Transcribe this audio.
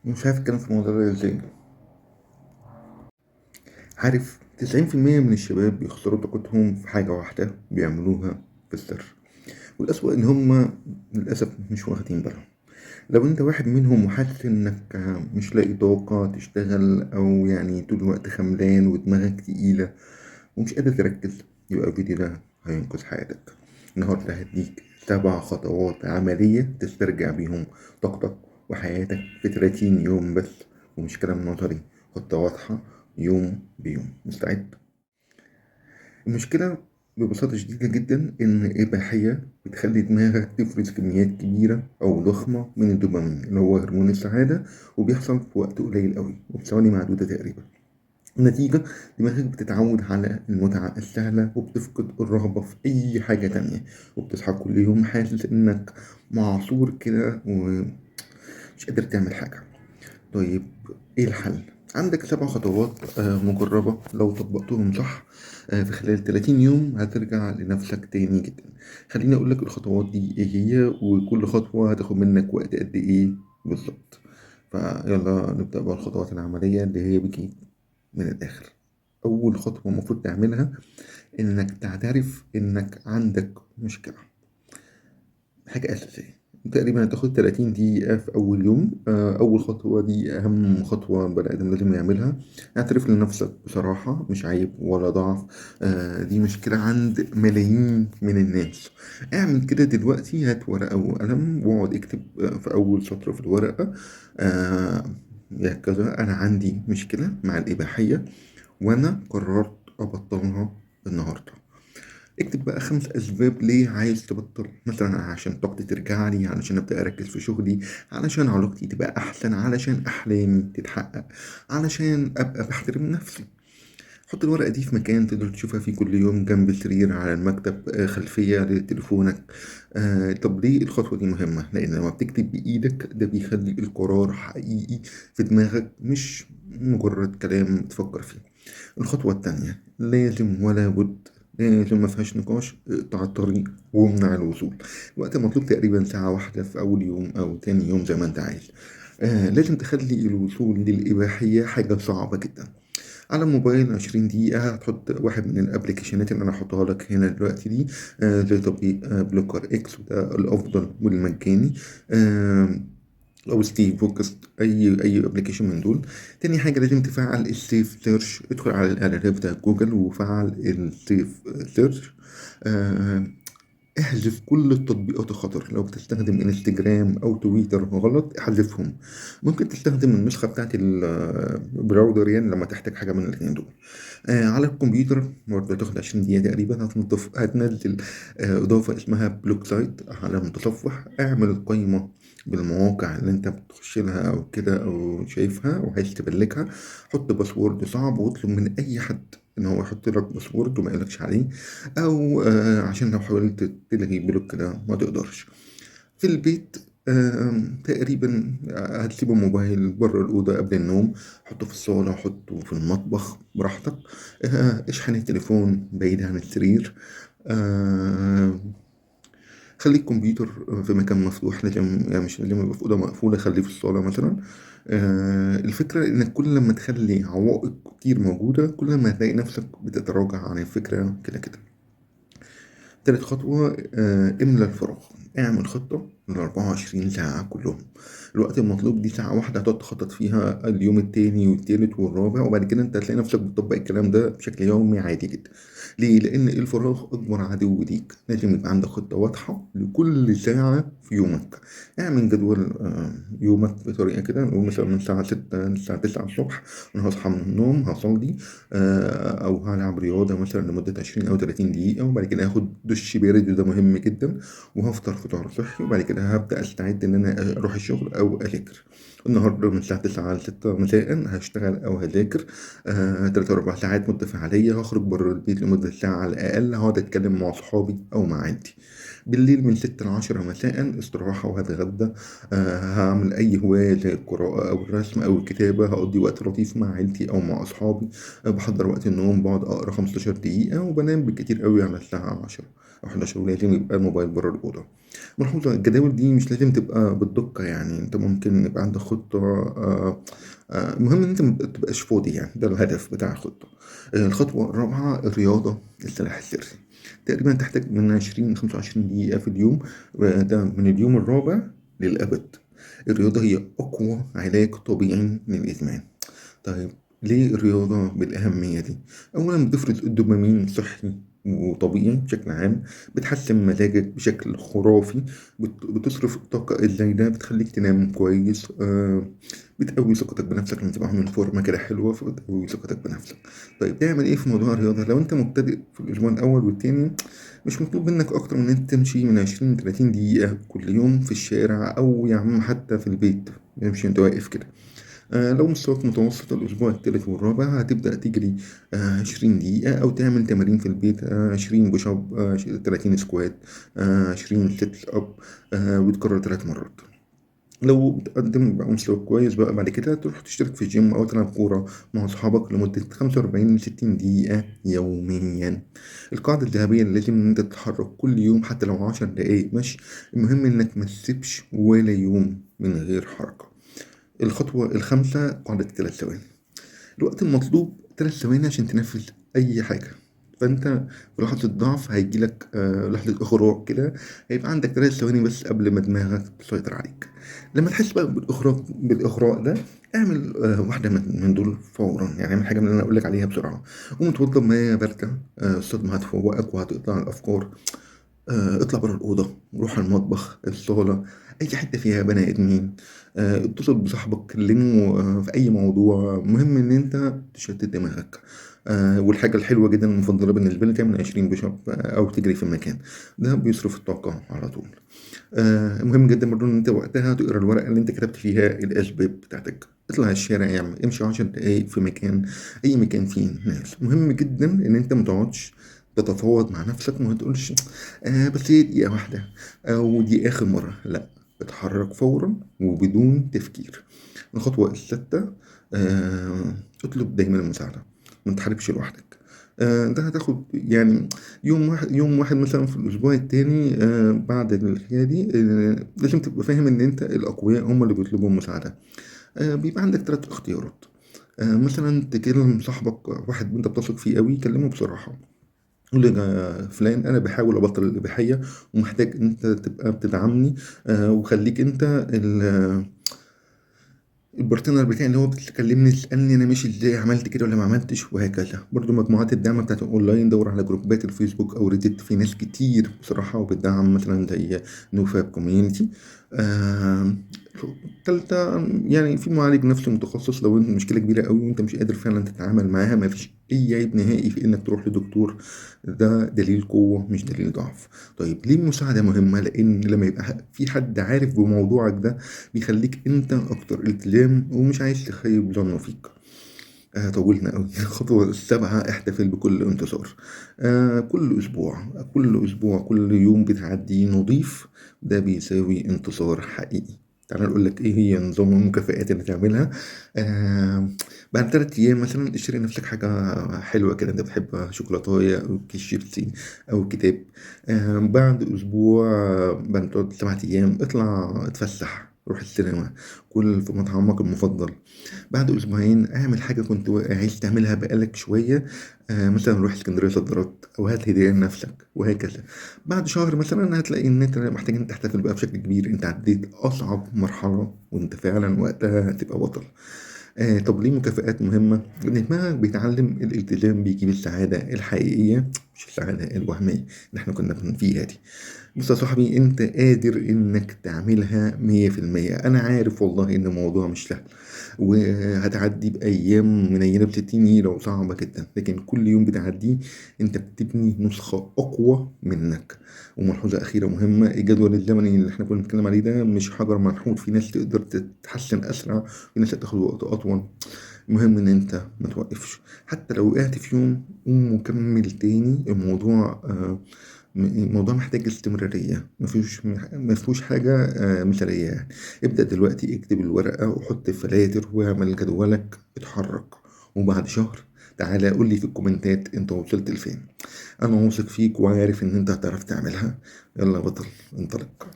مش عارف اتكلم في الموضوع ده ازاي. عارف 90% من الشباب بيخسروا طاقتهم في حاجة واحدة بيعملوها في السر، والأسوأ إن هم للأسف مش واخدين بالهم. لو انت واحد منهم وحاسس انك مش لاقي طاقة تشتغل، او يعني طول الوقت خملان ودماغك تقيلة ومش قادر تركز، يبقى الفيديو ده هينقذ حياتك. النهاردة هديك 7 خطوات عملية تسترجع بيهم طاقتك وحياتك في 30 يوم بس، ومش كلام نظري، خطة واضحة يوم بيوم. مستعد؟ المشكلة ببساطة شديدة جدا إن الإباحية بتخلي دماغك تفرز كميات كبيرة أو ضخمة من الدوبامين اللي هو هرمون السعادة، وبيحصل في وقت قليل قوي وفي ثواني معدودة تقريبا. النتيجة دماغك بتتعود على المتعة السهلة وبتفقد الرغبة في أي حاجة تانية، وبتصحى كل يوم حاسس إنك معصور كده ومش قادر تعمل حاجة. طيب إيه الحل؟ عندك 7 خطوات مجربة، لو طبقتهم صح في خلال 30 يوم هترجع لنفسك تاني جدا. خليني أقولك الخطوات دي إيه هي، وكل خطوة هتاخد منك وقت قد إيه بالظبط. فيلا نبدأ بقى الخطوات العملية اللي هي بتجيب من الآخر. أول خطوة المفروض تعملها إنك تعترف إنك عندك مشكلة، حاجة أساسية. تقريبا هتاخد 30 دقيقة في أول يوم. أول خطوة دي أهم خطوة بني آدم لازم يعملها. اعترف لنفسك بصراحة، مش عيب ولا ضعف، دي مشكلة عند ملايين من الناس. اعمل كده دلوقتي، هات ورقة وقلم واقعد اكتب في أول سطر في الورقة، يا كذا، أنا عندي مشكلة مع الإباحية وأنا قررت أبطلها النهاردة. اكتب بقى 5 أسباب ليه عايز تبطل، مثلا عشان طاقتي ترجع لي، علشان أبدأ أركز في شغلي، علشان علاقتي تبقى أحسن، علشان أحلامي تتحقق، علشان أبقى بحترم نفسي. حط الورقة دي في مكان تقدر تشوفها فيه كل يوم، جنب السرير، على المكتب، خلفية لتليفونك. طب ليه الخطوة دي مهمة؟ لأن لما بتكتب بإيدك ده بيخلي القرار حقيقي في دماغك، مش مجرد كلام تفكر فيه. الخطوة التانية، لازم ولا بد، لازم ما فيهاش نقاش، اقطع الطريق وامنع الوصول. الوقت المطلوب تقريبا ساعة واحدة في أول يوم أو تاني يوم زي ما أنت عايز. لازم تخلي الوصول للإباحية حاجة صعبة جدا. على الموبايل 20 دقيقة هتحط واحد من الابليكيشنات اللي أنا هحطها لك هنا دلوقتي دي، زي تطبيق Blocker X، وده الأفضل والمجاني، أو StayFocusd، أي application من دول. تاني حاجة لازم تفعل ال safe search، ادخل على الإعلانات بتاع جوجل وفعل ال safe search. احذف كل التطبيقات الخطر، لو بتستخدم انستجرام او تويتر غلط احذفهم. ممكن تستخدم النسخة بتاعت ال browser يعني لما تحتاج حاجة من الاثنين دول. على الكمبيوتر برضه هتاخد 20 دقيقة تقريبا، هتنزل إضافة اسمها block site على المتصفح. اعمل قايمة بالمواقع اللي انت بتخش لها او كده او شايفها وعايز تبلكها، حط password صعب واطلب من اي حد ان هو يحط لك password وما يقولكش عليه، او عشان لو حاولت تلغي block ده ما تقدرش. في البيت تقريبا هتسيب الموبايل بره الأوضة قبل النوم، حطه في الصالة، حطه في المطبخ براحتك. اشحن التليفون بعيد عن السرير. خلي الكمبيوتر في مكان مفتوح، لازم يعني مش لازم يبقى في أوضة مقفولة، خليه في الصالة مثلا. الفكرة إنك كل ما تخلي عوائق كتير موجودة كل ما هتلاقي نفسك بتتراجع عن الفكرة كده كده. تالت خطوة، املى الفراغ. اعمل خطة ل 24 ساعة كلهم. الوقت المطلوب دي ساعة واحدة هتقعد تخطط فيها اليوم التاني والتالت والرابع، وبعد كده انت هتلاقي نفسك بتطبق الكلام ده بشكل يومي عادي جدا. ليه؟ لأن الفراغ أكبر عدو ليك. لازم يبقى عندك خطة واضحة لكل ساعة في يومك. اعمل جدول يومك بطريقة كده، نقول مثلا من الساعة 6 للساعة 9 الصبح أنا هصحى من النوم، هصلي، أو هلعب رياضة مثلا لمدة 20 أو 30 دقيقة، وبعد كده هاخد دش بارد وده مهم جدا، وهفطر فطار صحي، وبعد كده هبدأ أستعد إن أنا أروح الشغل أو أذاكر. النهاردة من الساعة 9 ل 6 مساء هشتغل أو هذاكر، تلات أو أربع ساعات مدة فعالية، هخرج بره البيت لمدة ساعة على الأقل، هقعد أتكلم مع صحابي أو مع عيلتي. بالليل من 6 ل 10 مساء استراحة وهتغدى، هعمل أي هواية زي القراءة أو الرسم أو الكتابة، هقضي وقت لطيف مع عيلتي أو مع أصحابي، بحضر وقت النوم، بقعد أقرأ 15 دقيقة وبنام بالكتير قوي على الساعة 10 أو 11، ولازم يبقى الموبايل بره الأوضة. ملحوظة: الجداول دي مش لازم تبقى بالدقة، يعني انت ممكن يبقى عندك خطة، المهم ان انت ما تبقاش فاضي، يعني ده الهدف بتاع الخطة. الخطوة الرابعة الرياضة، السلاح السري. تقريبا تحتاج من 20 ل 25 دقيقة في اليوم، ده من اليوم الرابع للأبد. الرياضة هي أقوى علاج طبيعي للإدمان. طيب ليه الرياضة بالأهمية دي؟ أولا بتفرز الدوبامين صحي وطبيعي بشكل عام، بتحسن مزاجك بشكل خرافي، بتصرف الطاقة الزايدة، بتخليك تنام كويس، بتقوي ثقتك بنفسك لما تبقى عامل فورمة كده حلوة، فبتقوي ثقتك بنفسك. طيب تعمل ايه في موضوع الرياضة؟ لو انت مبتدئ في الأسبوع الأول والتاني مش مطلوب منك أكتر من انت تمشي من 20 ل 30 دقيقة كل يوم في الشارع، أو يا عم حتى في البيت امشي انت واقف كده. لو مستواك متوسط الأسبوع الثالث والرابع هتبدأ تجري 20 دقيقة، أو تعمل تمارين في البيت، 20 push up، 30 squat، 20 sit up، وتكرر 3 مرات. لو بتقدم بقى مستواك كويس بقى بعد كده تروح تشترك في الجيم أو تلعب كورة مع أصحابك لمدة 45 ل 60 دقيقة يوميا. القاعدة الذهبية اللي لازم إن أنت تتحرك كل يوم حتى لو 10 دقايق مشي، المهم إنك ما تسيبش ولا يوم من غير حركة. الخطوة الخامسة قاعدة 3 ثواني. الوقت المطلوب 3 ثواني عشان تنفذ أي حاجة. فأنت في لحظة ضعف هيجيلك، لحظة إغراء كده، هيبقى عندك 3 ثواني بس قبل ما دماغك تسيطر عليك. لما تحس بقى بالإغراء ده اعمل، واحدة من دول فورا، يعني اعمل حاجة من اللي أنا أقولك عليها بسرعة. قوم اتوضى بمية باردة، الصدمة هتفوقك وهتقطع الأفكار. اطلع برا الأوضة، روح على المطبخ، الصالة، أي حتة فيها بني آدمين. اتصل بصاحبك، كلمه، في أي موضوع، مهم إن أنت تشتت دماغك. والحاجة الحلوة جدا المفضلة بالنسبة لي تعمل 20 push up، أو تجري في المكان ده، بيصرف الطاقة على طول. مهم جدا برضو إن أنت وقتها تقرأ الورقة اللي أنت كتبت فيها الأسباب بتاعتك. اطلع الشارع يا عم، امشي 10 دقايق في مكان، أي مكان فيه ناس. مهم جدا إن أنت ما تقعدش تتفاوض مع نفسك وما تقولش، بس هي دقيقة واحدة أو دي آخر مرة، لا، اتحرك فورا وبدون تفكير. الخطوة السادسة، اطلب دايما المساعدة، ما تحاربش لوحدك. ده هتاخد يوم واحد مثلا في الأسبوع التاني، بعد الحكاية دي، لازم تبقى فاهم إن أنت الأقوياء هم اللي بيطلبوا المساعدة. بيبقى عندك 3 اختيارات. مثلا تكلم صاحبك، واحد انت بتثق فيه قوي، كلمه بصراحة، قول له يا فلان انا بحاول ابطل الاباحية ومحتاج انت تبقى بتدعمني، وخليك انت البارتنر بتاعي اللي هو بتكلمني تسألني انا ماشي ازاي، عملت كده ولا ما عملتش، وهكذا. برضو مجموعات الدعم بتاعت الاونلاين، دور على جروبات الفيسبوك او ريديت، في ناس كتير بصراحة وبتدعم، مثلا زي NoFap community. تالتة، في معالج نفسي متخصص، لو انت مشكلة كبيرة قوي وانت مش قادر فعلا تتعامل معاها، ما فيش اي عيب نهائي في انك تروح لدكتور، ده دليل قوة مش دليل ضعف. طيب ليه المساعدة مهمة؟ لان لما يبقى في حد عارف بموضوعك ده بيخليك انت اكتر التزام ومش عايز تخيب ظنه فيك. طولنا قوي. الخطوة السابعة، احتفل بكل انتصار. كل أسبوع، كل أسبوع، كل يوم بتعدي نضيف، ده بيساوي انتصار حقيقي. تعال نقول لك ايه هي نظام المكافآت اللي تعملها. بعد 3 ايام مثلا اشتري نفسك حاجة حلوة كده انت بتحبها، شوكولاتاية او كيس شيبسي او كتاب. بعد اسبوع، بعد تقعد 7 ايام، اطلع اتفسح، روح السينما، كل في مطعمك المفضل. بعد اسبوعين اعمل حاجة كنت عايز تعملها بقالك شوية، مثلا روح اسكندرية صدرات، او هات هدية لنفسك، وهكذا. بعد شهر مثلا هتلاقي ان انت محتاج ان تحتفل بقى بشكل كبير، انت عديت اصعب مرحلة وانت فعلا وقتها هتبقى بطل. طب ليه مكافآت مهمة؟ لأن دماغك بيتعلم الالتزام بيجيب السعادة الحقيقية، مش السعادة الوهمية اللي احنا كنا فيها دي. بص يا صاحبي، انت قادر انك تعملها مية في المية. انا عارف والله ان الموضوع مش سهل، وهتعدي بايام منينة بستين نيلة وصعبة جدا، لكن كل يوم بتعديه انت بتبني نسخة اقوى منك. وملحوظة اخيرة مهمة، الجدول الزمني اللي احنا كنا بنتكلم عليه ده مش حجر منحوت، في ناس تقدر تتحسن اسرع، في ناس هتاخد وقت اطول. المهم ان انت ما توقفش، حتى لو وقعت في يوم قوم وكمل تاني. الموضوع محتاج استمرارية، ما فيهوش حاجة مثالية يعني. ابدأ دلوقتي، اكتب الورقة وحط فلاتر واعمل جدولك، اتحرك، وبعد شهر تعالى قول لي في الكومنتات انت وصلت لفين. انا واثق فيك وعارف ان انت هتعرف تعملها. يلا يا بطل، انطلق.